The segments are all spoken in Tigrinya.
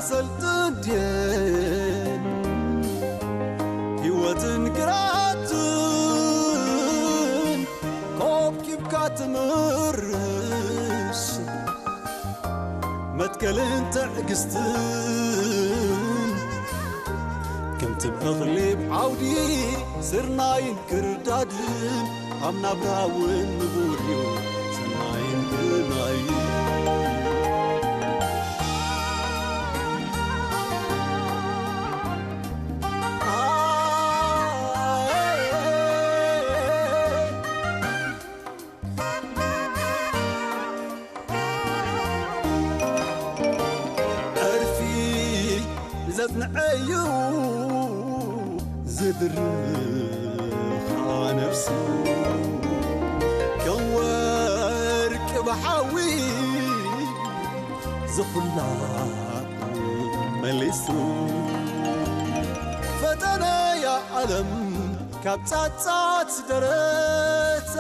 ሰልጥን ድየን ህይወትን ግራትን ኮብኪብካ ትምርሽ መትከልን ትዕግስትን ከምቲ እኽሊ ኣብ ዓውዲ ስርናይን ክርዳድን ኣብ ናብራ እውን ንቡር እዩ ሰናይን ግርናይን። ዕርፊ ዘጽንዐዩ ዝድርኻ ነፍሱ ከም ወርቂ ብሓዊ ዝኹላ መሊሱ ፈተነያ ዓለም ካብ ጻጻት ደረታ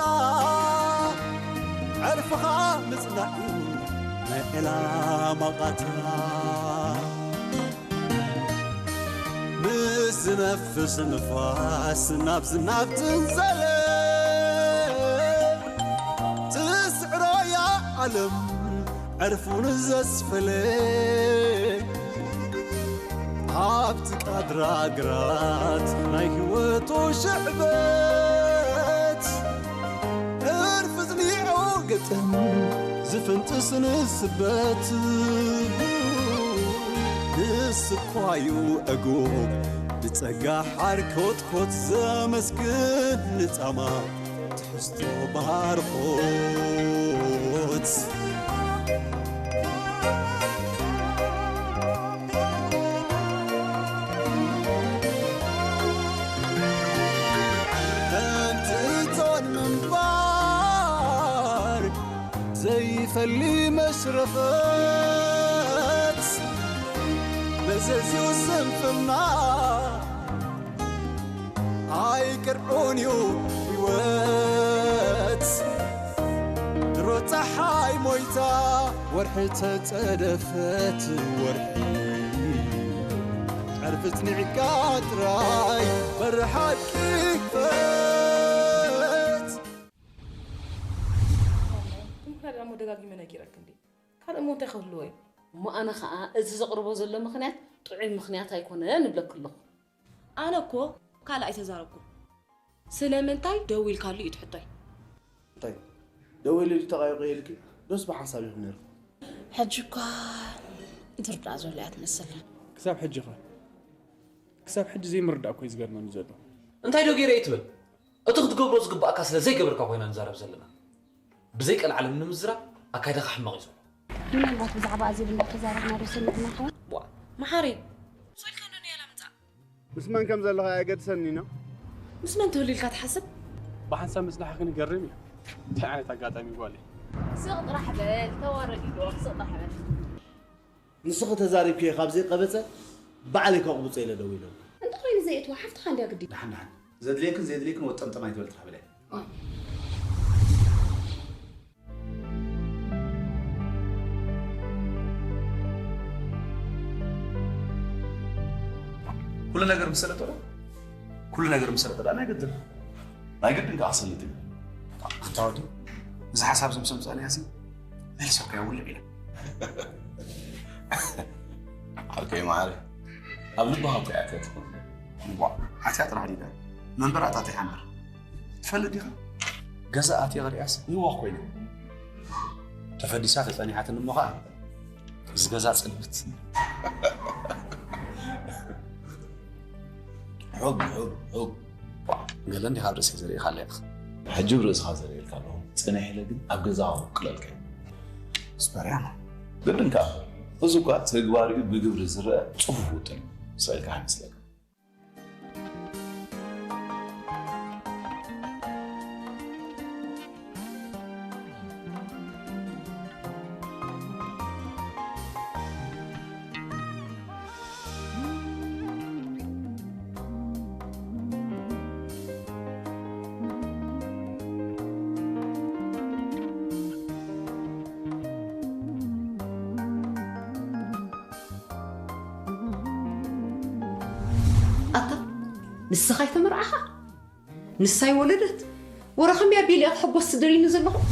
ዕርፍኻ ምጽናዕ እዩ ናይ ዕላማ ቃታ። ምስ ዝነፍስ ንፋስ ናብ ዝናብ ትንዘለ ትስዕሮ እያ ዓለም ዕርፉን ዘስፈለ ኣብቲ ቃድራ ግራት ናይ ህይወቱ ሽዕበት ዕርፊ ዝኒዖ ገጠም ዝፍንጥስ ንስበት ንስኳዩ ዕጉብ ብጸጋ ሓር ኮትኮት ዘመስግን ንጻማ ትሕዝቶ ባርኾት። ከምቲ እቶን ምንባር ዘይፈሊ መሽረፈት መዘዝኡ ስንፍና ኣይቅርዑን እዩ ህይወት ድሮ ፀሓይ ሞይታ ወርሒ ተፀደፈት ወርሒ ዕርፊ ፅኒዕካ ጥራይ በሪ ሓቂ ክፈት። እሞ ደጋጊመ ነጊረክ እንዴ ካልእ እሞ እንታይ ክህልዎ እዩ? እሞ ኣነ ኸኣ እዚ ዘቕርቦ ዘሎ ምኽንያት ጥዑይ ምኽንያት ኣይኮነን እብለኪ ኣለኹ። ኣነ እኮ ካልእ ኣይተዛረብኩን። ስለምንታይ ደው ኢልካሉ እዩ እቲ ሕቶይ። እንታይ ደው ኢሉ ድዩ ተቓይቑ ኢልኪ ዶስ ብሓንሳብ ኢኹም ነይርኩም? ሕጂ እኳ ዝርዳእ ዘሎ እያ ትመስል። ክሳብ ሕጂ ኸ? ክሳብ ሕጂ ዘይምርዳእ እኮ እዩ ዝገርመኒ ዘሎ። እንታይ ዶ ገይረ እየ ትብል? እቲ ክትገብሮ ዝግባኣካ ስለ ዘይገበርካ እኮ ኢና ንዛረብ ዘለና። ብዘይ ቀልዓለም ንምዝራብ ኣካይዳኻ ሕማቕ እዩ ዘሎ። ምናልባት ብዛዕባ ኣዜብ እንዳተዛረብና ዶ ሰሚዕና ይኸውን? ቧእ መሓሪ ሶይልካ እንዶ ንያላ ምጻእ። ምስ መን ከም ዘለኻ ኣየገድሰኒ ነው። ምስ መን ትህሉ ኢልካ ትሓስብ? ብሓንሳብ ምጽናሕኽን ይገርም እዩ። እንታይ ዓይነት ኣጋጣሚ ጓለይ። ስቕ ጥራሕ በል ተዋረድ ኢሉ ስቕ ጥራሕ በል። ንስኺ ተዛሪብክዮ ካብ ዘይቀበጸ ባዕለይ ከቕብጾ ኢለ ደዊለ ኣለኹ። እንተኾይኑ ዘየእትዋ ሓፍትኻ እንድያ ግዲ። ደሓን ደሓን ዘድልየክን ዘየድልየክን ወጠምጠም ኣይትበል ጥራሕ በልያ። ኩሉ ነገር ምስ ሰለጠ ዶ? ኩሉ ነገር ምስ ሰለጠ ደኣ ናይ ግድን። ናይ ግድን ከኣ ክሰልጥ እዩ። ኣታ ወዲ እዚ ሓሳብ ዝምስምጸልያ ሲ መልሰካዮ ውልዕ ኢለ። ዓርከይ መዓረ ኣብ ልብኻ እኮ እያ ኣትያትኩም። እዋ ኣትያ ጥራሕ ዲዳ መንበር ኣታቲሓ እምበር ትፈልጥ ዲኻ? ገዛ ኣትየ ክሪኣስ ንዋህ ኮይነ ተፈዲሳ ተጸኒሓትኒ እሞ ኸኣ እዚ ገዛ ጽልምት። ሑብ ሑብ ሑብ ገለ እንዲኻ ኣብ ርእሰይ ዘርእኻ ኣለኻ። ሕጂ ኣብ ርእስኻ ዘርእየልካ ኣለኹ። ጽንሕ ኢለ ግን ኣብ ገዛ ክውቅለልካ እየ። ስፐርያማ። ግድን ከኣ እዚ እኳ ተግባሪኡ ብግብሪ ዝረኣ ጽፉፍ ውጥን እዩ። ስቕ ኢልካ ኣይመስለካ። ንስኻ ኣይተመርዓኻ? ንሳ ኣይወለደት? ወረ ከመይ ኣቢለ እየ ክሕጎስ ትደልዩኒ ዘለኹም?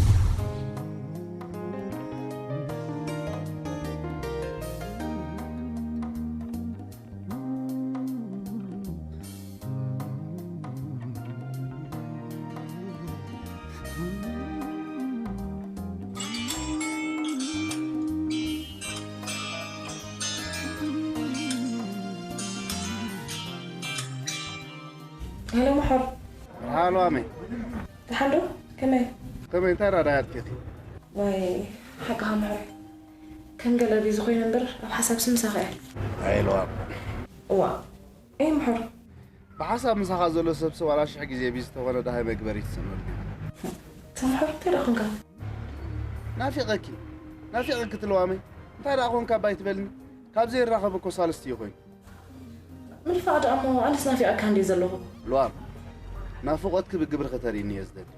ሄሎ፣ ምሑር። ሃሎ፣ ኣሜን። ደሓን ዶ? ከመይ? ከመይ፣ እንታይ ራዳይ ኣጥፊእኺ? ዋይ፣ ሓቅኻ ምሑር። ከም ገለ ቢዚ ኮይነ እምበር፣ ኣብ ሓሳብ ስምሳኺ እየ። ኣይልዋም። እዋ፣ እይ ምሑር። ብሓሳብ ምሳኻ ዘሎ ሰብሲ ዋላ ሽሕ ግዜ ቢዚ ተኾነ ደሃይ መግበሪ ትስእነሉ። ተምሑር፣ እንታይ ደኣ ኾንካ? ናፊቐኪ፣ ናፊቐኪ ትልዋመይ። እንታይ ደኣ ኾንካ ባይ ትበልኒ? ካብ ዘይራኸብ እኮ ሳልስቲ እዩ ኮይኑ። ምንፋቕ ደኣ እሞ ኣነስ ናፊቐካ እንድየ ዘለኹ። ልዋም፣ ናፍቖትኪ ብግብሪ ከተርእይኒ እየ ዝደሊ።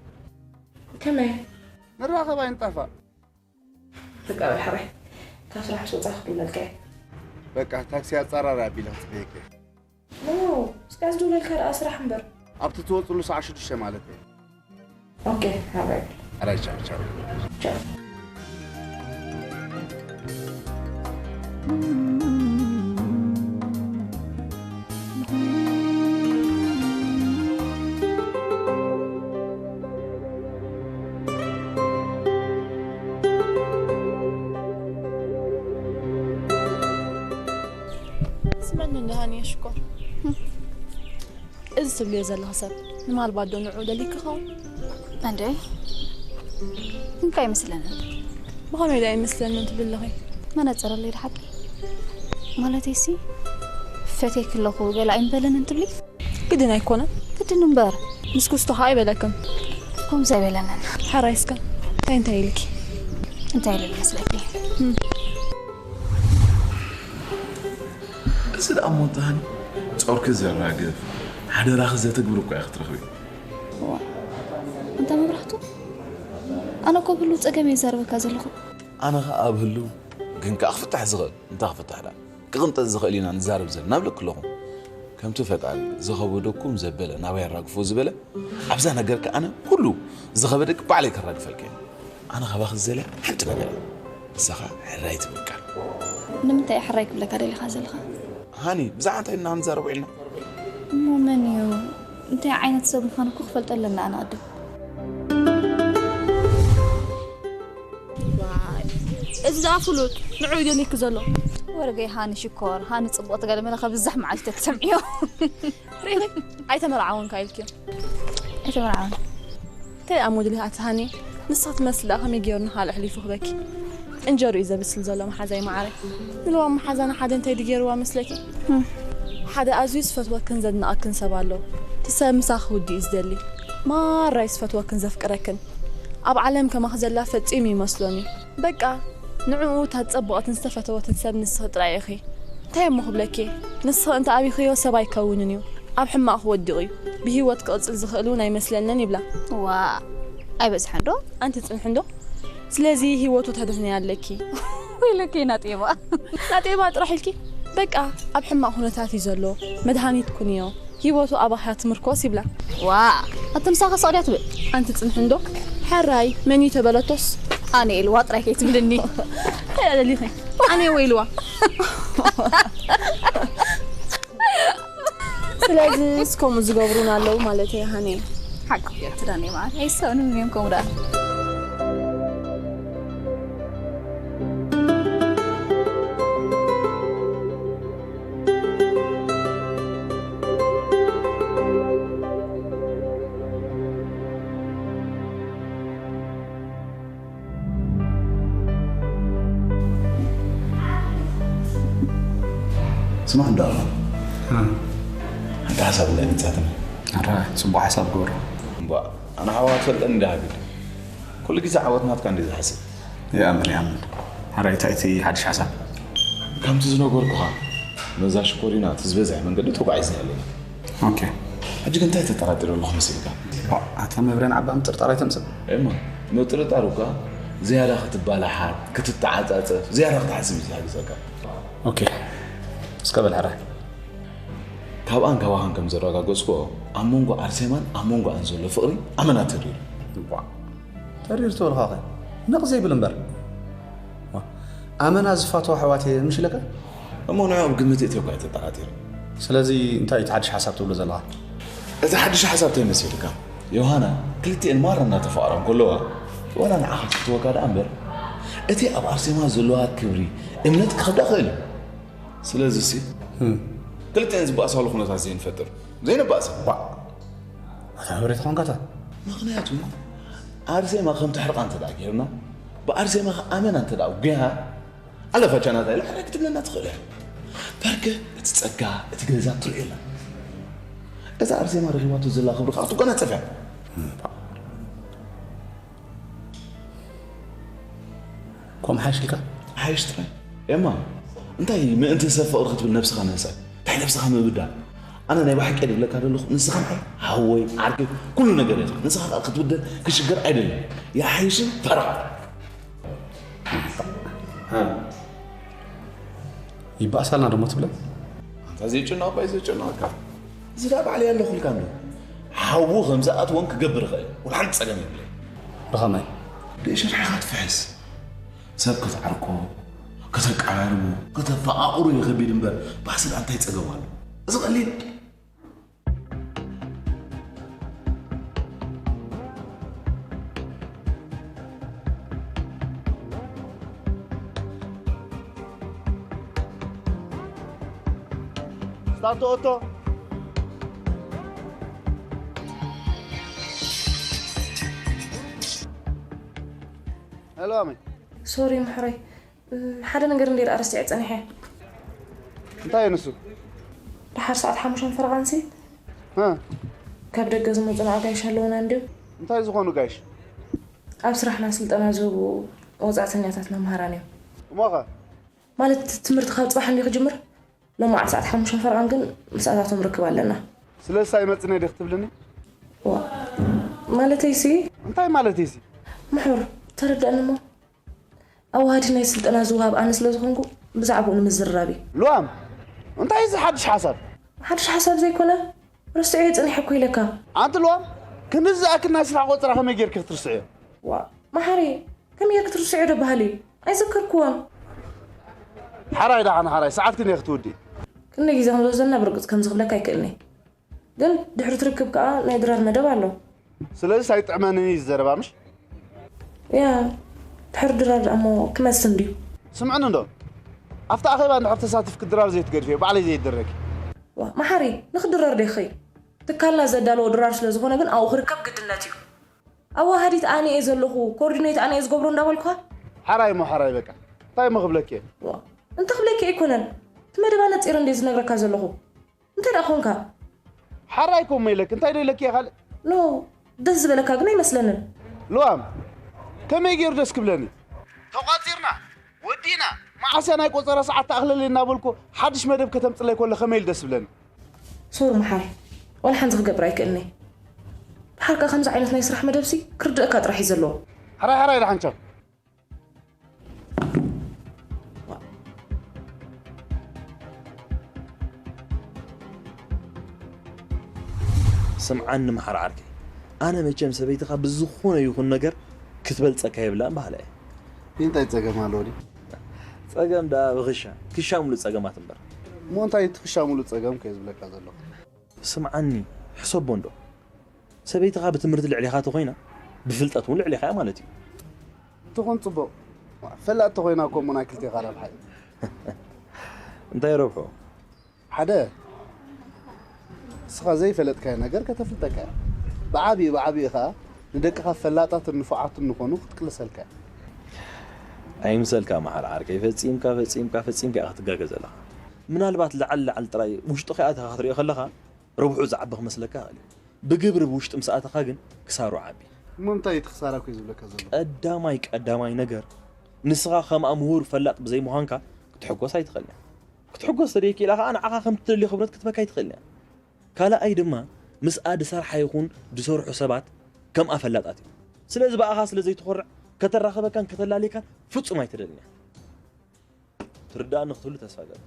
ከመይ? ንራኸብ ኣይንጣፋእ። በቃ በል ሕራይ፣ ካብ ስራሕ ምስ ወጻእኩ ክድውለልካ እየ። በቃ ታክሲ ኣጻራሪ ኣቢለ ክጽበየኪ እየ። ኖ፣ እስካብ ዝድውለልካ ደኣ ስራሕ እምበር። ኣብቲ ትወጽሉ ሰዓት ሽዱሽተ ማለት እየ። ኦኬ፣ ሕራይ። ሕራይ፣ ቻው፣ ቻው። ቻው። ስመኒ እንደ ሃኒ ሽኮር። እዚ ትብልዮ ዘለኺ ሰብ ንማልባት ዶ ንዑ ደሊክ ክኸውን? እንደ እንካ ኣይመስለንን። ብኸመይ ዶ ኣይመስለንን ትብሊ ኣለኺ? መነጽር ኣለይ ድሓቂ። ማለተይሲ፣ ፈትየኪ ኣለኹ ገለ ኣይምበለንን ትብሊ? ግድን ኣይኮነን። ግድን እምበር። ምስ ኩስቶ ኸኣ ኣይበለክን። ከምዚ ኣይበለንን። ሕራይ እስከ፣ እንታይ እንታይ ኢልኪ? እንታይ ኢለ መስለኪ? እም። እዚ ደኣ እሞ እንተ ሃኒ፣ ጾርኪ ዘራግፍ፣ ሓደራኺ ዘትግብር እኮ ኢኺ ክትረኽቢ። እዋ፣ እንታ መብራህቱ፣ ኣነ እኮ ብህሉው ጸገም እየ ዝዛረበካ ዘለኹ። ኣነ ኸኣ ኣብ ህሉው፣ ግን ከኣ ክፍታሕ ዝኽእል፣ እንታይ ክፍታሕ ደኣ? ክቕንጠጥ ዝኽእል ኢና ንዛረብ ዘለና እብለኪ ኣለኹ። ከምቲ ፈጣሪ ዝኸበደኩም ዘበለ ናበይ ኣራግፎ ዝበለ፣ ኣብዛ ነገር ከኣ ኣነ ኩሉ ዝኸበደኪ ባዕለይ ከራግፈልኪ እየ። ኣነ ካባኺ ዝደልያ ሓንቲ ነገር እያ። ንሳ ኸኣ ሕራይ ትብል ቃል። ንምንታይ እየ ሕራይ ክብለካ ደሊኻ ዘለኻ? ሃኒ፣ ብዛዕባ እንታይ ኢና ክንዛረብ ውዒልና? እሞ መን እዩ? እንታይ ዓይነት ሰብ ምዃኑ እኮ ክፈልጦ ኣለና ኣነ ኣደ። ዋይ፣ እዚ ደኣ ፍሉጥ ንዑ እዩ ደሊክ ዘሎ። ወርገይ ሃኒ ሽኮር፣ ሃኒ ጽቡቕቲ ገለ መለ ከብዛሕ መዓልቲ ተትሰምዕዮ። ርኢኺ? ኣይተመርዓወንካ ኢልክዮ። ኣይተመርዓወን። እንታይ ደኣ ሞዴል ኢኺ ኣቲ ሃኒ? ንስኺ ትመስሊ ደኣ ከመይ ገይሩ ንኻልእ ኣሕሊፉ ክበኪ? እንጀሩ እዩ ዘብስል ዘሎ መሓዛይ መዓረይ። ንልዋም መሓዛና ሓደ እንታይ ድገይርዋ መስለኪ? እም። ሓደ ኣዝዩ ዝፈትወክን ዘድንቐክን ሰብ ኣሎ። እቲ ሰብ ምሳኺ ክውዲ እዩ ዝደሊ። ማራ እዩ ዝፈትወክን ዘፍቅረክን። ኣብ ዓለም ከማኺ ዘላ ፈጺሙ ይመስሎን እዩ። በቃ፣ ንዕኡ እታ ዝጸበቐትን ዝተፈተወትን ሰብ ንስኺ ጥራይ ኢኺ። እንታይ እሞ ክብለኪ? ንስኺ እንተ ኣቢኽዮ ሰብ ኣይከውንን እዩ። ኣብ ሕማቕ ክወድቕ እዩ። ብህይወት ክቕጽል ዝኽእል እውን ኣይመስለንን ይብላ። ዋ፣ ኣይበዝሐን ዶ? ኣንቲ ጽንሒ እንዶ። ስለዚ ህይወቱ ተድሕንያ ኣለኪ። ወይለከይ ናጤባ። ናጤባ ጥራሕ ኢልኪ? በቃ፣ ኣብ ሕማቕ ኩነታት እዩ ዘሎ። መድሃኒት ኩንዮ። ህይወቱ ኣባኻ ትምርኮስ ይብላ። ዋ፣ ኣቲ ምሳኻ ስቕ ድያ ትብል? ኣንቲ ጽንሒ እንዶ። ሕራይ፣ መን እዩ ተበለቶስ? ኣነ ኢልዋ ጥራይ ከይትብልኒ። እንታይ ደሊኺ? ኣነ ወይ ኢልዋ? ስለዚ እስከምኡ ዝገብሩን ኣለዉ ማለት እየ ሃኒ። ሓቂ እያ ትዳኒ ማለት ኣይሰብንም እዮም ከምኡ ደኣ። ስማዕ እንዳ ኣባ። እ። ሓንቲ ሓሳብ እንዳ መጻትኒ። ኣረ፣ ጽቡቕ ሓሳብ ግበሮ። እምቧእ፣ ኣነ ሓዋ ትፈልጠኒ እንዳ ሃግድ። ኩሉ ግዜ ዓወት ናትካ እንደ ዝሓስብ። ይኣምን፣ ይኣምን። ሓራይ፣ እንታይ እቲ ሓድሽ ሓሳብ? ከምቲ ዝነገርኩኻ፣ ነዛ ሽኮሪና እቲ ዝበዝሐ መንገዲ ተጓዒዝና ኣለና። ኦኬ። ሕጂ ግን እንታይ ተጠራጢረ ኣለኹ መሲልካ? ዋ፣ ኣታ መብረን ዓባ ምጥርጣር ኣይተምጽእ። እማ፣ ምጥርጣር እኳ ዝያዳ ክትባላሓት፣ ክትተዓጻጸፍ፣ ዝያዳ ክትሓስብ እዩ ዝሕግዘካ። ኦኬ። እስከ በል ሕራይ። ካብኣን ካባኻን ከም ዘረጋገጽክዎ፣ ኣብ መንጎ ኣርሴማን ኣብ መንጎኣን ዘሎ ፍቕሪ ኣመና ተሪሩ። ተሪር ተበልካ ኸ ነቕ ዘይብል እምበር። ኣመና ዝፋትዋ ኣሕዋት እየ ምሽ ኢለካ? እሞ ንዕኦም ግምት እትዮ እኳ ኣይተጠራጢር። ስለዚ እንታይ እቲ ሓድሽ ሓሳብ ትብሎ ዘለኻ? እቲ ሓድሽ ሓሳብ እንታይ መሲልካ? ዮሃና ክልቲኤን ማራ እናተፋቕራ እንከለዋ ዋላ ንዓኻ ክፍትወካ ደኣ እምበር እቲ ኣብ ኣርሴማ ዘለዋ ክብሪ እምነት ክኸብዳ ክእል እዩ። ስለዚ ሲ ክልቲኤን ዝበኣሳሉ ኩነታት ዘይንፈጥር ዘይንባእሳ። ኣታ ህብሬት ኾንካታ ምኽንያቱ ኣርሴማ ከም ተሕርቃ እንተ ደኣ ጌርና ብኣርሴማ ኣመና እንተ ደኣ ጒሃ ኣለፋ ቻናታ ኢላ ሕራይ ክትብለና ትኽእል እያ። በርከ እቲ ጸጋ እቲ ገዛ ትርእየላ እዛ ኣርሴማ ረኺባቶ ዘላ ክብሪ ከዓ ትጎናጸፍ እያ። ከምኡ ሓይሽ ኢልካ ሓይሽ ጥራይ ኤማ እንታይ ምእንቲ ሰብ ፍቕሪ ክትብል ነብስኻ ምህሳይ እንታይ ነብስኻ ምብዳል ኣነ ናይ ብሓቂ ድብለካ ዘለኹ ንስኻ ንዓይ ሃወይ ዓርከይ ኩሉ ነገር ኢኻ ንስኻ ከዓ ክትብደል ክሽገር ኣይደልን ይሓይሽን ፈረቓ ይበኣሳልና ደሞ ትብለ ኣንታ ዘይጭነቕ ባይ ዘይጭነቕካ እዚ ዳ ባዕለይ ኣለኹልካ እንዶ ሓዉ ከም ዝኣትዎም ክገብር ይኽእል ወላ ሓንቲ ጸገም የብለይ ብኸመይ ብእሽርሕኻ ትፍሕስ ሰብ ከተዓርቆ ከተቀራርቦ ከተፈቓቕሮ እዩ ከቢድ እምበር ባእሲ ዳ እንታይ ጸገም ኣሎ እዚ ቀሊል ስታርት ኦቶ ሄሎ ኣመይ ሶሪ ምሕረይ ሓደ ነገር እንዴ ደኣ ረሲዐ ጸኒሐ እንታይ እዩ ንሱ ደሓር ሰዓት ሓሙሽተ ፈረቓንሲ እ ካብ ደገ ዝመጹና ኣጋይሽ ኣለውና እንድዮም እንታይ ዝኾኑ ጋይሽ ኣብ ስራሕና ስልጠና ዝህቡ ወጻእተኛታት መምሃራን እዮም እሞኸ ማለት ትምህርቲ ካብ ጽባሕ እንዲ ክጅምር ሎማዓት ሰዓት ሓሙሽተ ፈረቓን ግን ምስ ኣታቶም ርክብ ኣለና ስለዚ ሳይመጽነ ዲ ክትብልኒ ዋ ማለተይ ሲ እንታይ ማለት እዩ ምሑር ተረዳእኒ እሞ ኣዋሃዲ ናይ ስልጠና ዝወሃብ ኣነ ስለ ዝኾንኩ ብዛዕባኡ ንምዝርራብ እዩ ልዋም እንታይ እዚ ሓድሽ ሓሳብ ሓድሽ ሓሳብ ዘይኮነ ረስዐዮ ጽኒሐ እኮ ኢለካ ኣንቲ ልዋም ክንድዚ ዝኣክል ናይ ስራሕ ቆጸራ ከመይ ጌርኪ ክትርስዕዮ ዋ መሓሪ ከመይ ጌርክ ትርስዕዮ ዶ በሃሊ ኣይዘከርክዎን ሓራይ ደሓን ሓራይ ሰዓትክን እየ ክትውድእ ክንደይ ግዜ ከም ዝወስደና ብርግጽ ከም ዝኽብለካ ኣይክእልኒ ግን ድሕሪ ትርክብ ከኣ ናይ ድራር መደብ ኣሎ ስለዚ ኣይጥዕመንን እዩ ዝዘረባ ምሽ ያ ድሕሪ ድራር ደኣ እሞ ክመስ እንድዩ ስምዕኒ እንዶ ኣብቲ ኣኼባ እንድሕር ተሳቲፍኪ ድራር ዘይትገድፍዮ ባዕለይ ዘይደረኪ መሓሪ ንኽድረር ዶ ይኽእል ትካልና ዘዳለዎ ድራር ስለ ዝኾነ ግን ኣብኡ ክርከብ ግድነት እዩ ኣዋሃዲት ኣነ እየ ዘለኹ ኮርዲኔት ኣነ እየ ዝገብሮ እንዳበልኳ ሓራይ እሞ ሓራይ በቃ እንታይ እሞ ክብለኪ እየ እንተ ክብለኪ ኣይኮነን እቲ መደብ ኣነፂረ እንደ ዝነግረካ ዘለኹ እንታይ ደኣ ኾንካ ሓራይ ኮሞ ኢለኪ እንታይ ዶ ኢለኪ እየ ካልእ ኖ ደስ ዝበለካ ግን ኣይመስለንን ልዋም ከመይ ገይሩ ደስ ክብለኒ ተቋፂርና ወዲእና መዓስያ ናይ ቆፀራ ሰዓት ተኣኽለለይ እናበልኩ ሓድሽ መደብ ከተምፅለይ ኮለ ከመይ ኢሉ ደስ ዝብለኒ ሶሪ መሓሪ ዋላ ሓንቲ ክገብር ኣይክእልኒ ድሓር ከኣ ከምዚ ዓይነት ናይ ስራሕ መደብሲ ክርድእካ ጥራሕ እዩ ዘለዎ ሓራይ ሓራይ ደሓን ቻው ስምዓኒ መሓር ዓርከይ ኣነ መቸም ሰበይትኻ ብዝኾነ ይኹን ነገር ክትበልጸካ የብላን በሃላይ እየ። እንታይ ጸገም ኣለዎ ድዩ? ጸገም ደኣ ብኽሻ፣ ክሻ ሙሉእ ጸገማት እምበር። እሞ እንታይ እቲ ክሻ ሙሉእ ጸገም ከ እየ ዝብለካ ዘለኹ? ስምዓኒ ሕሰቦ እንዶ። ሰበይትኻ ብትምህርቲ ልዕሌኻ ተኾይና ብፍልጠት እውን ልዕሌኻ እያ ማለት እዩ። ትኹን ጽቡቕ። ፈላጥ ተኾይና እኮ እሞ ናይ ክልቴኻ ረብሓ እዩ። እንታይ ረብሕኡ? ሓደ ንስኻ ዘይፈለጥካዮ ነገር ከተፍልጠካ እያ። ብዓቢኡ ብዓቢኡ ኸኣ ንደቅኻ ፈላጣትን ንፉዓትን ንኾኑ ክትቅልሰልካ እያ። ኣይምሰልካ መሓር ዓርከይ፣ ፈጺምካ ፈጺምካ ፈጺምካ ኢኻ ትጋገ ዘለኻ። ምናልባት ላዕሊ ላዕሊ ጥራይ ውሽጡ ከይኣተኻ ክትሪኦ ከለኻ ረብሕኡ ዝዓቢ ክመስለካ ይኽእል እዩ። ብግብሪ ብውሽጢ ምስ ኣተኻ ግን ክሳርኡ ዓቢ። እሞ እንታይ እቲ ክሳራ እኮ እዩ ዝብለካ ዘሎ። ቀዳማይ ቀዳማይ ነገር ንስኻ ከምኣ ምሁር ፈላጥ ብዘይምዃንካ ክትሕጎስ ኣይትኽእልን ኢኻ። ክትሕጎስ ተደይክኢላ ኸኣ ንዓኻ ከም ትደልዮ ክብረት ክትበካ ኣይትኽእልን እያ። ካልኣይ ድማ ምስኣ ድሰርሓ ይኹን ድሰርሑ ሰባት ከምኣ ፈላጣት እዮም። ስለዚ ብኣኻ ስለ ዘይትኾርዕ ከተራኽበካን ከተላልየካን ፍጹም ኣይትደልን እያ። ትርድኣኒ ክትህሉ ተስፋ እገብር።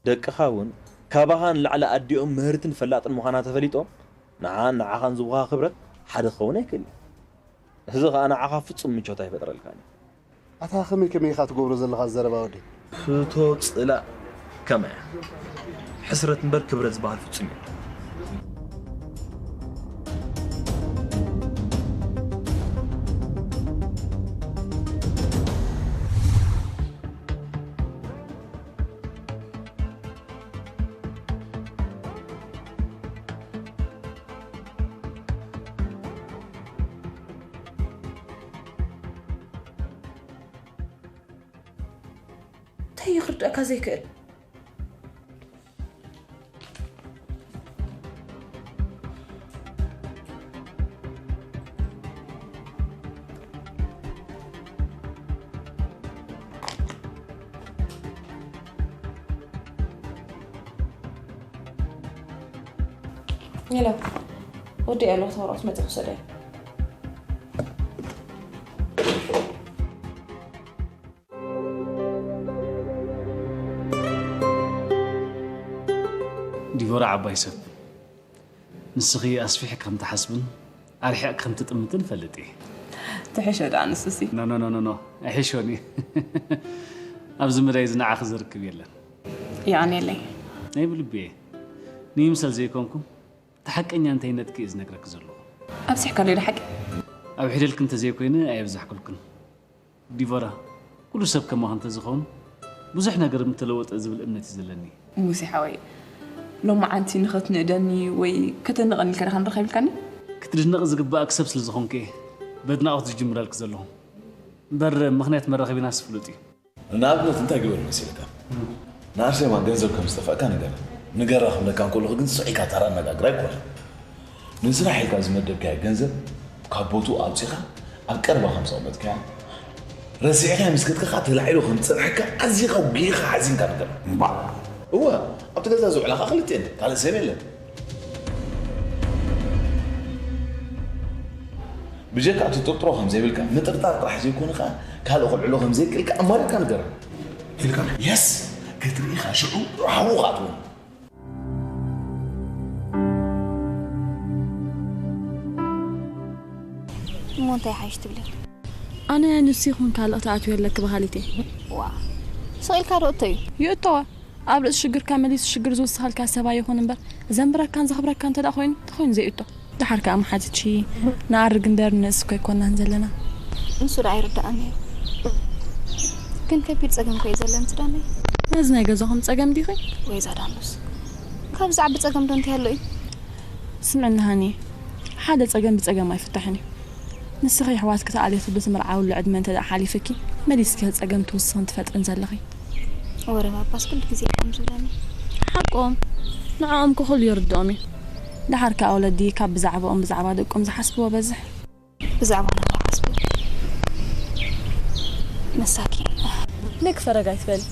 ደቅኻ እውን ካባኻ ንላዕሊ ኣዲኦም ምህርትን ፈላጥን ምዃና ተፈሊጦም፣ ንዓን ንዓኻን ዝቡኻ ክብረት ሓደ ክኸውን ኣይክእልን። እዚ ኸኣ ንዓኻ ፍጹም ምቾት ኣይፈጥረልካን እዩ። ኣታ ከመይ ከመይ ኢኻ ትገብሮ ዘለኻ ዘረባ ወደይ? ፍቶ ጽላእ ከመያ? ሕስረት እምበር ክብረት ዝበሃል ፍጹም የለን። እንታይ እዩ ክርድኣካ ዘይክእል? ሄሎ፣ ወዲ ያለው ተወራት መጽእ ክሰደ። ዲቦራ ዓባይ ሰብ፣ ንስኺ ኣስፊሕ ከም ትሓስብን ኣርሒቕ ከም ትጥምትን እፈልጥ እየ። ትሕሾ ደኣ ንሱሲ። ኖ፣ ኖ፣ ኖ፣ ኖ፣ ኖ። ኣይሕሾን እዩ። ኣብዚ መዳይ እዚ ንዓኺ ዘርክብ የለን። የቐንየለይ። ናይ ብልቢ እየ። ንይምሰል ዘይኮንኩ፣ እቲ ሓቀኛ እንተይነትኪ እየ ዝነግረኪ ዘለኹ። ኣብዚሕካለይ ዶ ሓቂ? ኣብ ሒደልኪ እንተዘይኮይነ ኣየብዛሕኩልክን። ዲቮራ፣ ኩሉ ሰብ ከማኺ እንተዝኸውን ብዙሕ ነገር ምተለወጠ ዝብል እምነት እዩ ዘለኒ። ሙሴ ሓወይ፣ ሎማዓንቲ ንኽትንእደኒ ወይ ከተንቕኒ ኢልካ ዲኻ ንረኸብ ኢልካኒ? ክትድነቕ ዝግባእኪ ሰብ ስለ ዝኾንኪ እየ በድናቖት ዝጅምረልኪ ዘለኹ። እምበር ምኽንያት መራኸቢናስ ፍሉጥ እዩ። ንኣብነት እንታይ ግበር መሲልካ? ንኣርሴማ ገንዘብ ከም ዝጠፍአካ ንገራ። ንገራ ክብለካ እንከለኹ ግን ስቕ ኢልካ ተራ ኣነጋግራ ኣይኮነን። ንስራሕ ኢልካ ዝመደብካዮ ገንዘብ ካብ ቦትኡ ኣውጺኻ ኣብ ቀረባ ከም ዘቐመጥካያ ረሲዕካዮ ምስ ከድካ ከኣ ተላዒሉ ከም ዝጸንሐካ ኣዚኻ ጒሂኻ ሓዚንካ ንገራ። እምባእ። እወ፣ ኣብቲ ገዛ ዝውዕላ ከኣ ክልቲኤን፣ ካልእ ሰብ የለን። ብጀካ እቲ ጥርጥሮ ከም ዘይብልካ፣ ምጥርጣር ጥራሕ ዘይኮነ ከኣ ካልእ ከልዕሎ ከም ዘይክእል ከኣ ኣማሪርካ ንገራ። ኢልካ? የስ! ክትርኢ ኢኻ ሽዑ ሓዉ ከኣ ትኸውን። እሞ እንታይ ሓይሽ ትብሊ? ኣነ ንሱ ይኹን ካልእ ክትኣትዊ ኣለኪ በሃሊት እየ። ዋ፣ ስቕ ኢልካ ዶ እቶ እዩ? ይእቶዋ። ኣብ ርእሲ ሽግርካ መሊሱ ሽግር ዝውስኸልካ ሰብ ኣይኹን እምበር፣ ዘንብረካን ዘኽብረካን እንተ ደኣ ኮይኑ፣ ተኾይኑ ዘይእቶ። ደሓር ከኣ መሓዝቺ፣ ንኣርግ እምበር ንንእስ እኮ ኣይኮናን ዘለና። ንሱ ደኣ ኣይርድኣን እዩ። ግን ከቢድ ጸገም እኮ እዩ ዘለኒ ትዳነይ። ነዚ ናይ ገዛኹም ጸገም ዲኺ? ወይ እዛ ዳኑስ። ካብ ዝዓቢ ጸገም ዶ እንታይ ኣሎ እዩ? ስምዕኒ ሃኒ፣ ሓደ ጸገም ብጸገም ኣይፍታሕን እዩ። ንስኺ ኣሕዋትኪ ተኣልየትሉ ትምርዓውሉ ዕድመ እንተ ደኣ ሓሊፍኪ፣ መሊስኪ ጸገም ትውስኽን ትፈጥርን ዘለኺ። ወረ ባባስ ኩሉ ግዜ ከም ዝብለኒ። ሓቆም፣ ንዕኦም እኮ ኩሉ ይርድኦም እዩ። ደሓር ከኣ ወለዲ ካብ ብዛዕባኦም ብዛዕባ ደቆም ዝሓስብዎ በዝሕ። ብዛዕባ ንዓይ ሓስቡ። መሳኪን። ንክ ፈረግ ኣይትበሊ።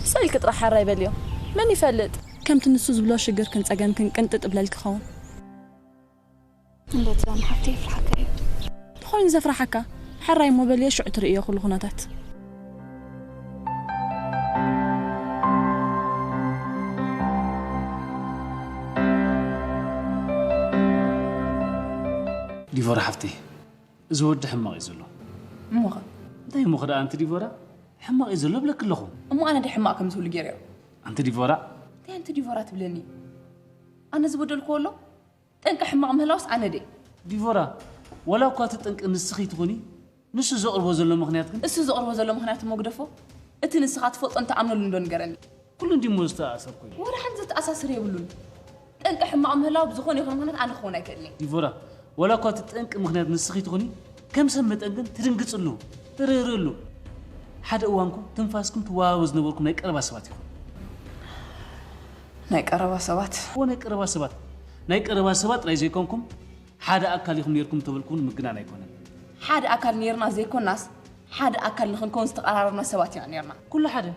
ስቕ ኢልኪ ጥራሕ ሓራይ በልዮ። መን ይፈልጥ? ከምቲ ንሱ ዝብሎ ሽግርክን ጸገምክን ቅንጥጥ እብለልኪ ኸውን። እንዶ ትዛም ሓፍቲ የፍርሓካ እዩ። ተኾይኑ ዘፍርሓካ፣ ሕራይ እሞ በልዮ ሽዑ ትርእዮ ኩሉ ኩነታት። ዲቮራ ሓፍተይ፣ እዚ ወዲ ሕማቕ እዩ ዘሎ። እሞኸ? እንታይ እሞኸ ደኣ ኣንቲ ዲቮራ? ሕማቕ እዩ ዘሎ እብለኪ ኣለኹ። እሞ ኣነ ድየ ሕማቕ ከም ዝብሉ ገይረዮ? ኣንቲ ዲቮራ። እንታይ ኣንቲ ዲቮራ ትብለኒ? ኣነ ዝበደልክዎ ኣሎ? ጠንቂ ሕማቕ ምህላውስ ኣነ ድየ? ዲቮራ፣ ዋላ እኳ እቲ ጠንቂ ንስኺ ትኹኒ፣ ንሱ ዘቕርቦ ዘሎ ምኽንያት ግን? እሱ ዘቕርቦ ዘሎ ምኽንያት እሞ ግደፎ። እቲ ንስኻ ትፈልጦን ትኣምነሉን ዶ ንገረኒ። ኩሉ እንዲሞ ዝተኣሳሰር ኮይኑ። ወላ ሓንቲ ዘተኣሳስር የብሉን። ጠንቂ ሕማቕ ምህላው ብዝኾነ ይኹን ምኽንያት ኣነ ክኸውን ኣይክእልን እየ። ዲቮራ፣ ዋላ እኳ እቲ ጠንቂ ምኽንያት ንስኺ ትኹኒ፣ ከም ሰብ መጠን ግን ትድንግጽሉ፣ ትርህርህሉ። ሓደ እዋንኩም ትንፋስኩም ትወሃሃቡ ዝነበርኩም ናይ ቀረባ ሰባት ኢኹም። ናይ ቀረባ ሰባት? እወ፣ ናይ ቀረባ ሰባት። ናይ ቀረባ ሰባት ጥራይ ዘይኮንኩም፣ ሓደ ኣካል ኢኹም ኔርኩም እንተበልኩ እውን ምግናን ኣይኮነን። ሓደ ኣካል ኔርና ዘይኮናስ፣ ሓደ ኣካል ንኽንከውን ዝተቐራረብና ሰባት ኢና ኔርና። ኩሉ ሓደ?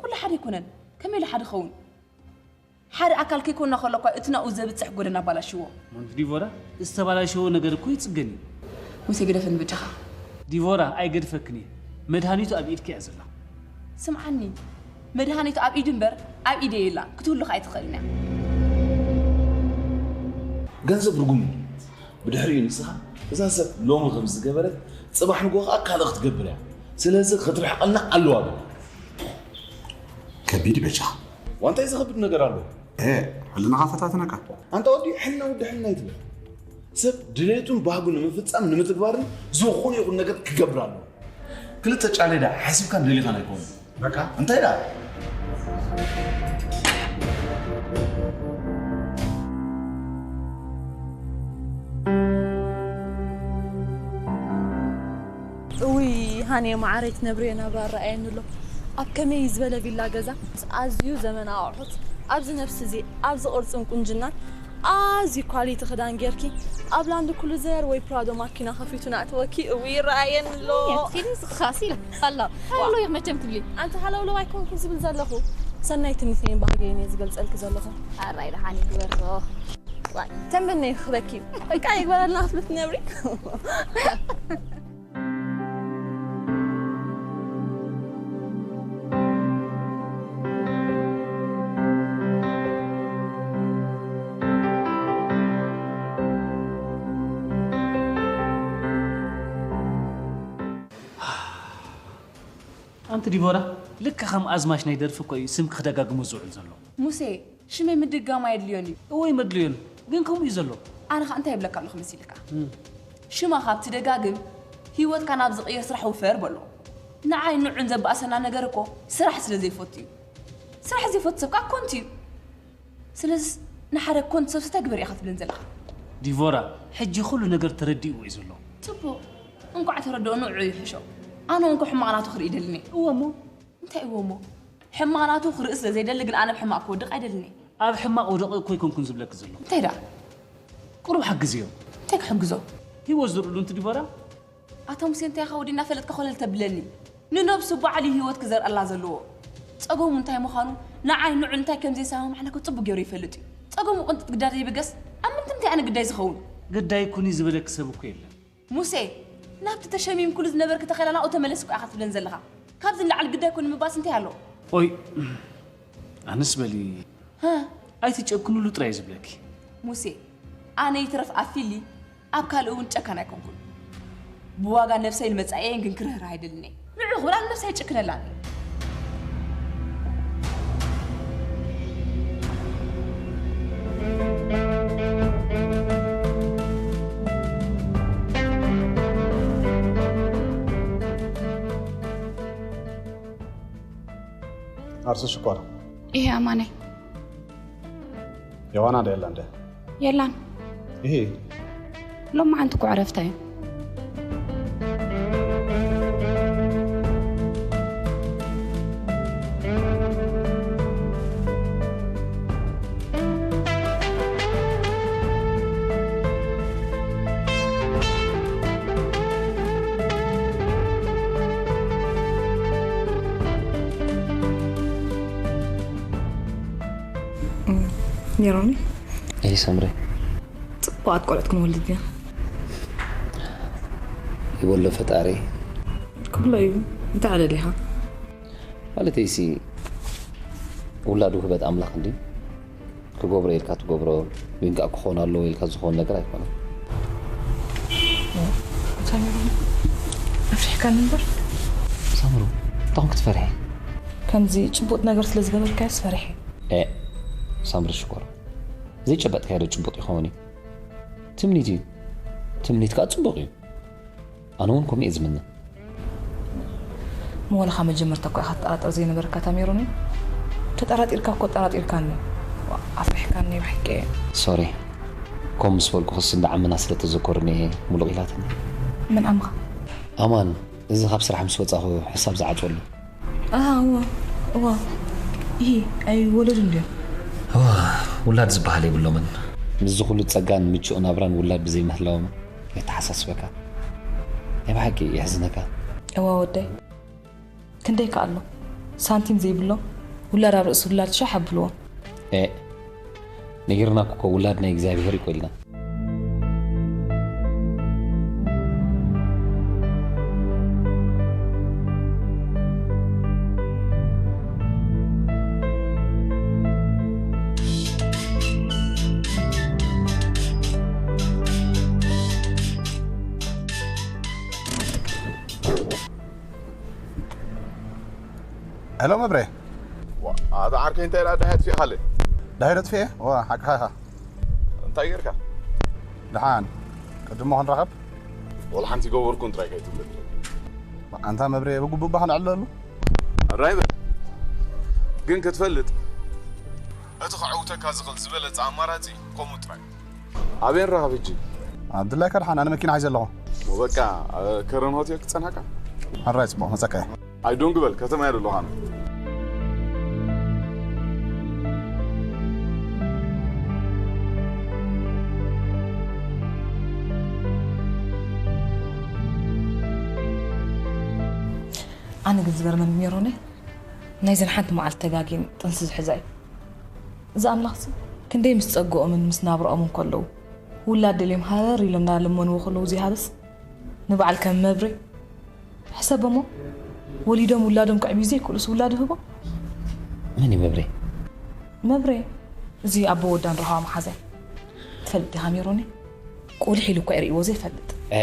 ኩሉ ሓደ ኣይኮነን። ከመይ ኢሉ ሓደ ክኸውን? ሓደ ኣካል ከይኮንና ከሎ እኳ እቲ ናብኡ ዘብጽሕ ጎደና ኣባላሽዎ። ሞንቲ ዲቮራ፣ ዝተባላሸወ ነገር እኮ ይጽገን እዩ። ሙሴ ግደፈኒ በጃኻ። ዲቮራ፣ ኣይገድፈክን እየ። መድሃኒቱ ኣብ ኢድኪ እያ ዘላ። ስምዓኒ፣ መድሃኒቱ ኣብ ኢዱ እምበር ኣብ ኢደ የላን። ክትህሉ ከኣ ኣይትኽእልን እያ። ገንዘብ ርጉም እዩ። ብድሕሪኡ ንስኻ እዛ ሰብ ሎሚ ከም ዝገበረት ጽባሕ ንግሆ ከኣ ካልእ ክትገብር እያ። ስለዚ ክትርሕቐልና ኣለዋ በል። ከቢድ በጃ። ዋንታይ ዝኸብድ ነገር ኣሎ? እ፣ ሕልናኻ ፈታትነካ። ኣንታ ወዲ ሕልና ወዲ ሕልና ይትበል። ሰብ ድሌቱን ባህጉን ንምፍጻም ንምትግባርን ዝኾነ ይኹን ነገር ክገብር ኣለዎ። ክልተ ጫሌዳ ሓሲብካን ደሊኻን ኣይኮኑን። በቃ እንታይ ደኣ? እውይ ሃኔ ማዓረይ ትነብርዮ ናብራ ረኣየኒ ኣሎ። ኣብ ከመይ ዝበለ ቪላ ገዛ ኣዝዩ ዘመናዊ ኣቑሑት ኣብዚ ነብሲ እዚ ኣብዚ ቅርጽን ቁንጅናን ኣዝዩ ኳሊቲ ክዳን ጌርኪ ኣብ ላንድ ክሉዘር ወይ ፕራዶ ማኪና ከፊቱ ናእተወኪ እውይ ረኣየኒ ኣሎ። ፊልም ዝኻሲ ኣላ ሃሎ መቸም ትብሊ ኣንቲ ሃለውለው ኣይኮንኩን ዝብል ዘለኹ ሰናይ ትምኒተይን ባህገይን እየ ዝገልጸልኪ ዘለኹ። ኣራይ ደሓን ይግበሮ ዋይ ተንበነ ይኽበኪ በቃ ይግበረልና ክትብል ትነብሪ። ኣንቲ ዲቦራ ልክዕ ከም ኣዝማች ናይ ደርፊ እኮ እዩ ስምኪ ክደጋግሞ ዝውዕል ዘሎ። ሙሴ ሽመይ ምድጋም ኣየድልዮን እዩ። እወ የመድልዮን ግን ከምኡ እዩ ዘሎ። ኣነ ኸዓ እንታይ ይብለካ ኣለኹ መሲልካ? ሽማ ካብ ትደጋግም ህይወትካ ናብ ዝቕይር ስራሕ ውፈር በሎ። ንዓይ ንዑን ዘባእሰና ነገር እኮ ስራሕ ስለ ዘይፈቱ እዩ። ስራሕ ዘይፈቱ ሰብ ከዓ ኮንቱ እዩ። ስለዚ ንሓደ ኮንቱ ሰብሲ እንታይ ግበር ኢኻ ትብለን ዘለኻ? ዲቮራ ሕጂ ኩሉ ነገር ተረዲእዎ እዩ ዘሎ። ፅቡቕ እንቋዕ ተረድኦ ንዑ ይሕሾ። ኣነ እውን እኮ ሕማቕ ናቱ ክርኢ ይደልን እየ። እወ እሞ እንታይ እወ እሞ? ሕማቕ ናቱ ክርኢ ስለ ዘይደሊ ግን ኣነ ኣብ ሕማቕ ክወድቕ ኣይደልን እየ። ኣብ ሕማቕ ውደቒ እኮ ኣይኮንኩን ዝብለኪ ዘለኹ። እንታይ ደኣ? ቁሩብ ሓግዝዮ። እንታይ ክሕግዞ? ህይወት ዝርሉ እንት ዲቦራ? ኣታ ሙሴ እንታይ ኢኻ ወዲ እናፈለጥካ ኮለል ተብለኒ? ንነብሱ ባዕሉ እዩ ህይወት ክዘርኣላ ዘለዎ። ጸገሙ እንታይ ምዃኑ ንዓይ ንዑ እንታይ ከም ዘይሰማማዕና እኮ ጽቡቕ ገይሩ ይፈልጥ እዩ። ጸገሙ ቅንጥጥ ግዳ ዘይብገስ ኣብ ምንታይ እንታይ ኣነ ግዳይ ዝኸውን? ግዳይ ኩኒ ዝበለኪ ሰብ እኮ የለን። ሙሴ ናብቲ ተሸሚምኩሉ ዝነበርኪ ተኸላ ናብኡ ተመለስ እኮ ኢኻ ትብለን ዘለኻ። ካብዚ ንላዕሊ ግዳይ ኮኒ ምባልስ እንታይ ኣሎ? ኦይ ኣነስ በሊ ኣይትጨክንሉ ጥራይ ዝብለኪ። ሙሴ ኣነ ይትረፍ ኣብ ፊሊ ኣብ ካልእ እውን ጨካን ኣይኮንኩን። ብዋጋ ነብሰይን መጻኢየይን ግን ክርህርህ ኣይደልን እየ። ንዑ ክብል ኣነ ነብሰይ ኣይጭክነላን እየ። ኣርሲ ሽኮር ይሄ ኣማነይ የዋና ዶ የላ እንደ የላን ይሄ ሎማዓንቲ እኮ ዕረፍታ እዩ። ሜሮኒ ይህ ሰምረ ጽቡቓት ቆልዑት ክንወልድ ኢና። ይበሎ ፈጣሪ። ክብሎ እዩ። እንታይ ኣለ ዲኻ? ማለተይሲ ውላድ ውህበት ኣምላኽ እንዲ ክገብሮ ኢልካ ትገብሮ ግን ከዓ ክኾን ኣለዎ ኢልካ ዝኾን ነገር ኣይኮነን። ሳሚራ ኣፍሪሕካኒ እምበር። ሳምሩ እንታይ ክትፈርሒ? ከምዚ ጭቡጥ ነገር ስለ ዝገበርካዮስ ፈሪሐ። ኤእ ሳምሪ ሽኮር ዘይጨበጥካዮ ዶ ጭቡጥ ይኸውን እዩ? ትምኒት እዩ። ትምኒት ከዓ ፅቡቕ እዩ። ኣነ እውን ከምኡ እየ ዝምነ። ምወለኻ መጀመርታ እኮ ኢኻ ትጠራጠር ዘይነበርካ ታሜሮን እዩ። ተጠራጢርካ እኮ ኣጠራጢርካኒ። ኣፍሪሕካኒ ብሓቂ እየ። ሶሪ። ከምኡ ምስ በልኩኽስ እንዳ ዓመና ስለ ተዘከሩኒ እየ ሙሉቕ ኢላትኒ። መን ዓምኻ? ኣማን እዚ ካብ ስራሕ ምስ ወፃኹ ሕሳብ ዝዓፅወሉ። ኣሃ እዋ እዋ። ይሄ ኣይወለዱን ድዮም? እዋ ውላድ ዝበሃል የብሎምን። ምስዚ ኩሉ ፀጋን ምቹእ ናብራን ውላድ ብዘይምህላዎም የተሓሳስበካ። ናይ ብሓቂ የሕዝነካ። እዋ ወደይ ክንደይ ከኣሎ ሳንቲም ዘይብሎም ውላድ ኣብ ርእሲ ውላድ ሻሕ ኣብልዎም። ኤእ ነጊርናኩ እኮ ውላድ ናይ እግዚኣብሄር እዩ እኮ ኢልና። ሄሎ መብሬ። ዋ፣ ኣታ ዓርከይ እንታይ ደኣ ደሃይ ኣጥፊእኻለይ? ደሃይ ዶ ኣጥፊኤ? ዋ፣ ሓቅኻ ኢኻ። እንታይ ጌርካ? ደሓን። ቅድሞ ክንራኸብ? ወላ ሓንቲ ገበርኩን ጥራይ ከይትብል። ኣንታ መብሬ፣ ብግቡእ እባ ክንዕለሉ። ኣራይ በል። ግን ክትፈልጥ፣ እቲ ከዐውተካ ዝኽእል ዝበለጸ ኣማራጺ ከምኡ ጥራይ። ኣበይ ንራኸብ ሕጂ? ኣብ ድላይካ ደሓን፣ ኣነ መኪና ሒዘ ኣለኹ። ወበቃ፣ ከረን ሆቴል ክጸንሓካ? ሕራይ ጽቡቕ፣ መጸካ እየ። ኣይ ዶንግ በል፣ ከተማ እየ ዘለኹ ኣነ። ኣነ ግን ዝገርመኒ ሜሮነ፣ ናይዘን ሓንቲ መዓልቲ ተጋግየን ጥንሲ ዝሕዛ እዩ። እዚ ኣምላኽሲ ክንደይ ምስ ጸግኦምን ምስ ናብርኦምን ከለዉ፣ ውላድ ደልዮም ሃረር ኢሎም እናለመንዎ ከለዉ ዘይሃብስ፣ ንበዓል ከም መብሬ ሕሰቦሞ፣ ወሊዶም ውላዶም ከዕብዩ ዘይክእሉስ ውላድ ይህቦም? መን እዩ መብሬ? መብሬ፣ እዚ ኣቦ ወዳ ንረኸባ መሓዛይ። ትፈልጥ ዲኻ ሜሮኒ? ቁሊሕ ኢሉ እኳ ይርእይዎ ዘይፈልጥ። እ፣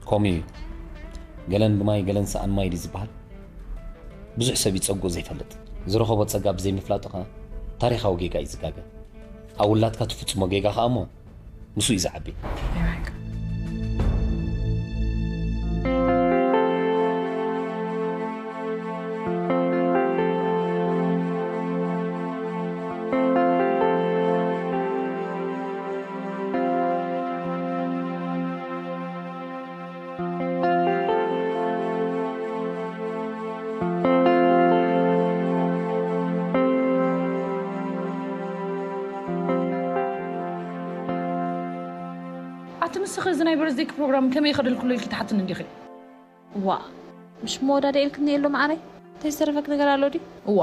ከምኡ እዩ። ገለን ብማይ፣ ገለን ሰኣን ማይ ድዩ ዝበሃል? ብዙሕ ሰብ እዩ ጸግኡ ዘይፈልጥ። ዝረኸቦ ጸጋ ብዘይምፍላጡ ኸኣ ታሪኻዊ ጌጋ እዩ ዝጋገ። ኣብ ውላድካ ትፍጽሞ ጌጋ ኸኣ እሞ ምስኡ እዩ ዝዓቢ። ኣቲ ንስኺ እዚ ናይ በርዝዴክ ፕሮግራም ከመይ ይኸደልኩሎ ኢልኪ ትሓትኒ እንዲኺ? ዋ፣ ምሽ መወዳድኢ ኢልክኒ የሎ መዓረይ? እንታይ ዝተረፈክ ነገር ኣሎ ድዩ? እዋ፣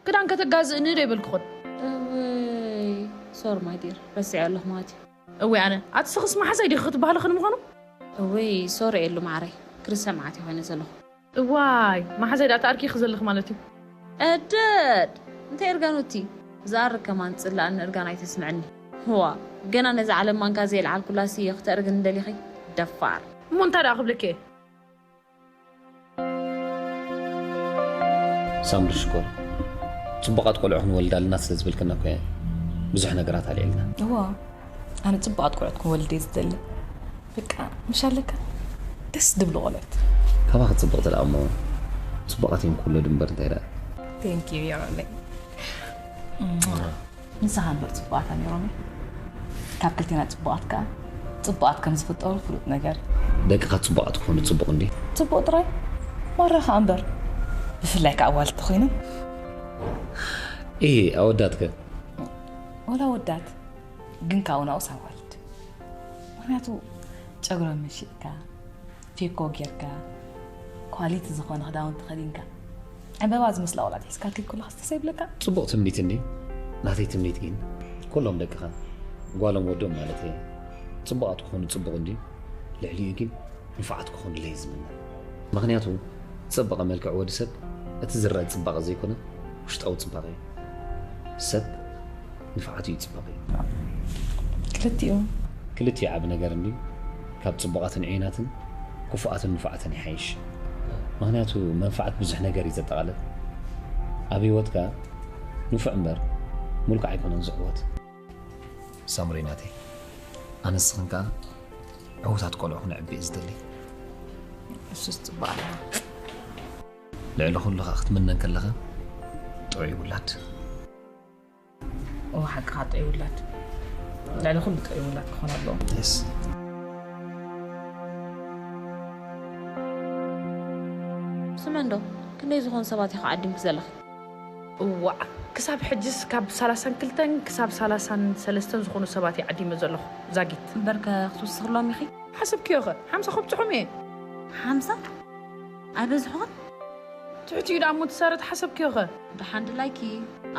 ክዳን ከተጋዝእኒ ዶ ይበልክኹን? እውይ፣ ሶሪ ማይ ዲር፣ ረሲዐ ኣለኹ ማለት እዩ። እወይ ኣነ፣ ኣቲ ስኽስ መሓዛይ ዲኺ ክትበሃሊ ኽንምዃኑ? እውይ፣ ሶሪ የሉ መዓረይ፣ ክርስቲያን መዓት ኮይነ ዘለኹ። እዋይ፣ መሓዛይ ደኣ ተኣርኪኺ ዘለኺ ማለት እዩ። እደድ፣ እንታይ እርጋኑ እቲ? ዝኣርግ ከማን ጽላእን እርጋን ኣይተስምዕኒ። ዋ፣ ገና ነዛ ዓለም ማንካ ዘየልዓልኩላሲ እየ ክተእርግኒ ደሊኺ? ደፋር። እሞ እንታይ ደኣ ክብለኪ እየ? ሳምሪ ሽኮር፣ ጽቡቓት ቆልዑ ክንወልድ ኣለና ስለ ዝበልክና እኮ እየ ብዙሕ ነገራት ኣልዒልና። እዋ፣ ኣነ ጽቡቓት ቆልዑት ክንወልድ እየ ዝደሊ። በቃ፣ ምሽ ኣለካ? ደስ ድብሉ ቆልዑት። ካባኺ ጽቡቕ ተለኣሞ፣ ጽቡቓት እዮም ክውለዱ እምበር እንታይ ደኣ። Thank you ሜሮነይ። ንስኻ እምበር ጽቡቓት ኣሚሮም። ካብ ክልቴና ጽቡቓት ከኣ ጽቡቓት ከም ዝፍጠሩ ፍሉጥ ነገር። ደቅኻ ጽቡቓት ክኾኑ ጽቡቕ እንድዩ። ጽቡቕ ጥራይ? ማራ ከኣ እምበር። ብፍላይ ከኣ ኣዋልድ ተኾይኖም። ኢሂ፣ ኣወዳት ከ? ወላ ኣወዳት፣ ግን ካብኡ ናብኡስ ኣዋልድ። ምኽንያቱ ጨጉሮም መሺጥካ፣ ፌኮ ጌርካ፣ ኳሊቲ ዝኾነ ክዳውንቲ ከዲንካ፣ ዕምበባ ዝመስላ ቆልዓት ሒዝካ ክትከይድ ከለኻስ ደስ ኣይብለካን? ጽቡቕ ትምኒት እንድዩ። ናተይ ትምኒት ግን፣ ኩሎም ደቅኻ፣ ጓሎም ወዶም ማለት እየ፣ ጽቡቓት ክኾኑ ጽቡቕ እንድዩ። ልዕሊኡ ግን ንፉዓት ክኾኑለይ እየ ዝምነ። ምኽንያቱ፣ ዝጸበቐ መልክዕ ወዲ ሰብ፣ እቲ ዝረኣ ጽባቐ ዘይኮነ፣ ውሽጣዊ ጽባቐ እዩ። ሰብ ንፍዓቱ እዩ ጽቡቕ እዩ። ክልቲኡ። ክልቲኡ ዓቢ ነገር እንድዩ። ካብ ጽቡቓትን ዕዩናትን፣ ክፉኣትን ንፉዓትን ይሓይሽ። ምኽንያቱ መንፍዓት ብዙሕ ነገር እዩ ዘጠቓልል። ኣብ ህይወትካ ንፉዕ እምበር ምልኩዕ ኣይኮነን ዝዕወት። ሳምሪ ናተይ፣ ኣነ ንስኽን ከኣ ዕዉታት ቆልዑ ክነዕቢ እየ ዝደሊ። እሱስ ጽቡቕ ኣለኻ። ልዕሊ ኩሉ ከኣ ክትምነ እንከለኻ ጥዑይ ውላድ። እወ፣ ሓቅኻ፣ ጥዑይ ውላድ። ልዕሊ ኩሉ ጥዑይ ውላድ ክኾን ኣለዎ። የስ። ስምዕንዶ፣ ክንደይ ዝኾኑ ሰባት ኢኻ ዓዲምኪ ዘለኺ? እዋእ፣ ክሳብ ሕጅስ ካብ ሰላሳን ክልተን ክሳብ ሰላሳን ሰለስተን ዝኾኑ ሰባት እየ ዓዲመ ዘለኹ፣ ዛጊት። እምበርከ ክትውስኽሎም ኢኺ? ሓሰብክዮ ኸ? ሓምሳ ከብጽሖም እየ። ሓምሳ? ኣይበዝሑን? ትሑት እዩ ደኣ እሞ ትሳረ ተሓሰብክዮ ኸ? ደሓን ድላይኪ፣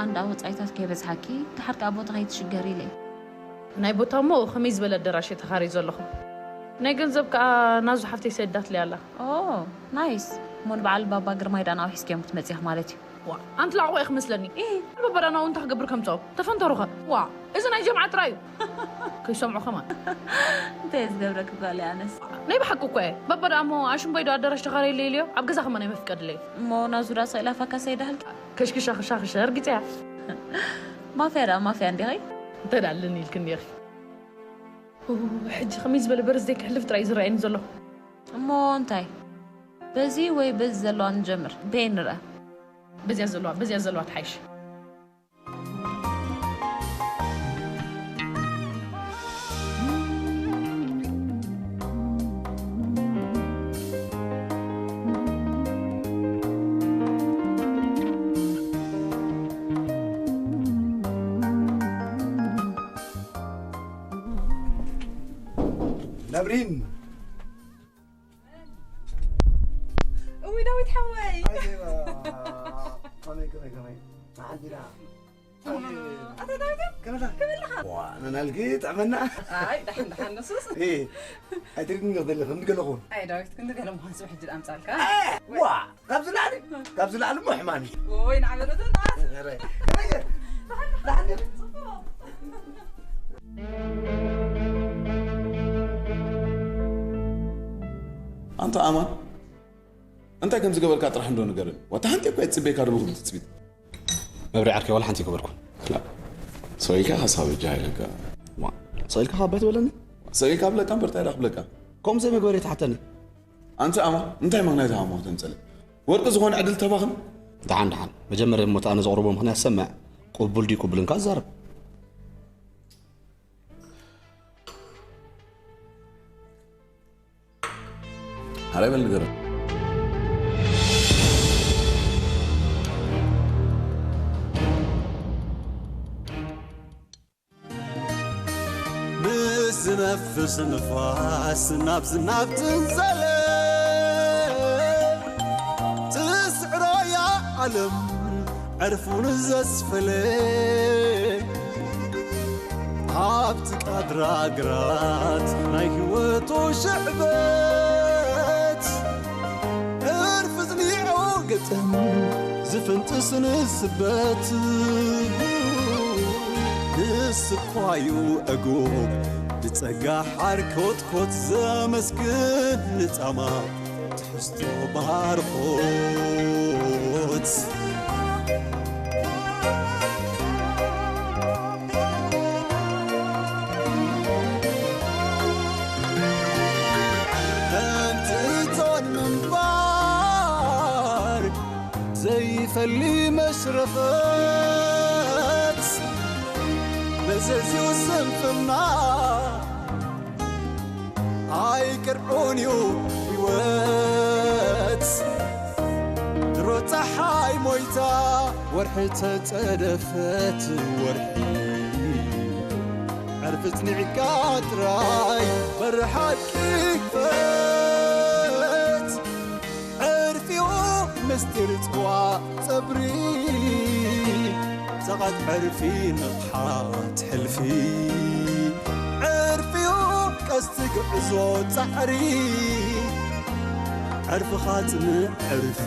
ኣንዳ ወጻኢታት ከይበዝሓኪ፣ ደሓር ከኣ ቦታ ከይትሽገሪ ኢለ። ናይ ቦታ እሞ ከመይ ዝበለ ኣደራሽ እየ ተኻርዩ ዘለኹ። ናይ ገንዘብ ከኣ ናዙ ሓፍተይ ሰዲዳትለይ ኣላ። ኦ፣ ናይስ። እሞ ንበዓል ባባ ግርማይ ደኣ ናብኡ ሒዝክዮም ክትመጺ ኢኺ ማለት እዩ። ዋ፣ ኣንቲ ላዕቆ ኢኺ መስለኒ። ኢ፣ ባባ ደኣ ናብኡ እንታይ ክገብር ከምጽኦ? ተፈንተሩ ኸ? ዋ፣ እዚ ናይ ጀምዓ ጥራይ እዩ። ከይሰምዑ ከማን። እንታይ ዝገብረክ ጓል ኣነስ? ናይ ብሓቂ እኮ እየ። ባባ ደኣ እሞ ኣሽምቦይ ዶ ኣዳራሽ ተኻረየለይ ኢልዮ? ኣብ ገዛ ከማን ኣይመፍቀድለይ። እሞ ናዙ ዳ ሰኢላፋካ ሰይዳህልካ? ከሽክሻ ክሻ ክሻ እርግጽያ። ማፍያ ደኣ ማፍያ እንዲኺ? እንተ ደኣ ኣለኒ ኢልክኒ ኢኺ። ኡ፣ ሕጂ ከመይ ዝበለ በርዝደይ ክሕልፍ ጥራይ እዩ ዝረኣየኒ ዘሎ። እሞ እንታይ? በዚ ወይ በዚ ዘለዋ ንጀምር። በይ ንርኣ። በዚያ ዘለዋ፣ በዚያ ዘለዋ ትሓይሽ። ነብሪን እውይ ዳዊት ሓወይ ኣዜባ፣ ከመይ ከመይ ከመይ መዓልቲ ደኣ ኣታ ዳዊት ከመታ ከመልኻ ዋ ነናልኪ ጥዕመና ኣይ ደሓን ደሓን ንሱስ እ ኣይትርድኒ ክደሊ ከም ገለኹን ኣይ ዳዊት ክንዲ ገለ ምዃን ስብ ሕጂ ኣምጻልካ ዋ ካብዚ ላዕሊ ካብዚ ላዕሊ እሞ ሕማም እዩ ወይ ንዓበለተና ኧረ፣ ከመይ ገ- ደሓን ገ- ኣንታ ኣማን እንታይ ከም ዝገበርካ ጥራሕ እንዶ ንገረኒ። ዋታ ሓንቲ እኳ ይጽበየካ ድብኹም ትጽቢት። መብሪ ዓርከይ ዋላ ሓንቲ ኣይገበርኩን። ክላ ሰው ኢልካ ሓሳብ እጃ ኢለካ። ዋ ሰው ኢልካ ካብ ትበለኒ? ሰው ኢልካ ብለካ እምበር እንታይ ኢላ ክብለካ። ከምኡ ዘይምግበር ይትሓተኒ። ኣንታ ኣማን እንታይ ምኽንያት ሃሞ ክተምጸለ ወርቂ ዝኾነ ዕድል ተባኽን። ደሓን ደሓን መጀመርያ እሞ እቲ ኣነ ዘቕርቦ ምኽንያት ሰምዕ። ቅቡል ድዩ ቅቡልን ከኣ ዛረብ። ሓራይ በል ንገረን። ምስ ዝነፍስ ንፋስ ናብ ዝናብ ትንዘለ ትስዕሮ እያ ዓለም ዕርፉን ዘስፈለ ኣብቲ ቃድራ ግራት ናይ ህይወቱ ሽዕበት ዕርፊ ጽኒዑ ግጥም ዝፍንጥስ ንስበት ንስኳዩ ዕጉብ ብጸጋ ሓር ኮትኮት ዘመስግን ንጻማ ትሕዝቶ ባርኾት ከምቲ እቶን ምንባር ዘይፈሊ መሽረፈት መዘዝዩ ስንፍና ኣይቅርዑን እዩ ህይወት ድሮ ፀሓይ ሞይታ ወርሒ ተፀደፈት ወርሒ ዕርፊ ፅኒዕካ ጥራይ በሪ ሓቂ ክፈት ዕርፊኡ ምስጢር ጽዋ ጸብሪ ጸቓት ዕርፊ ንቕሓት ሕልፊ ዕርፊኡ ቀስቲ ግዕዞ ጻዕሪ ዕርፍኻ ጽንዕ ዕርፊ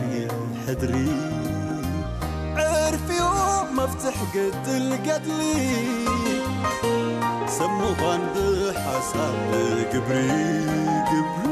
ሕድሪ ዕርፊኡ መፍትሕ ግድል ገድሊ ሰብ ምዃን ብሓሳብ ግብሪ ግብሪ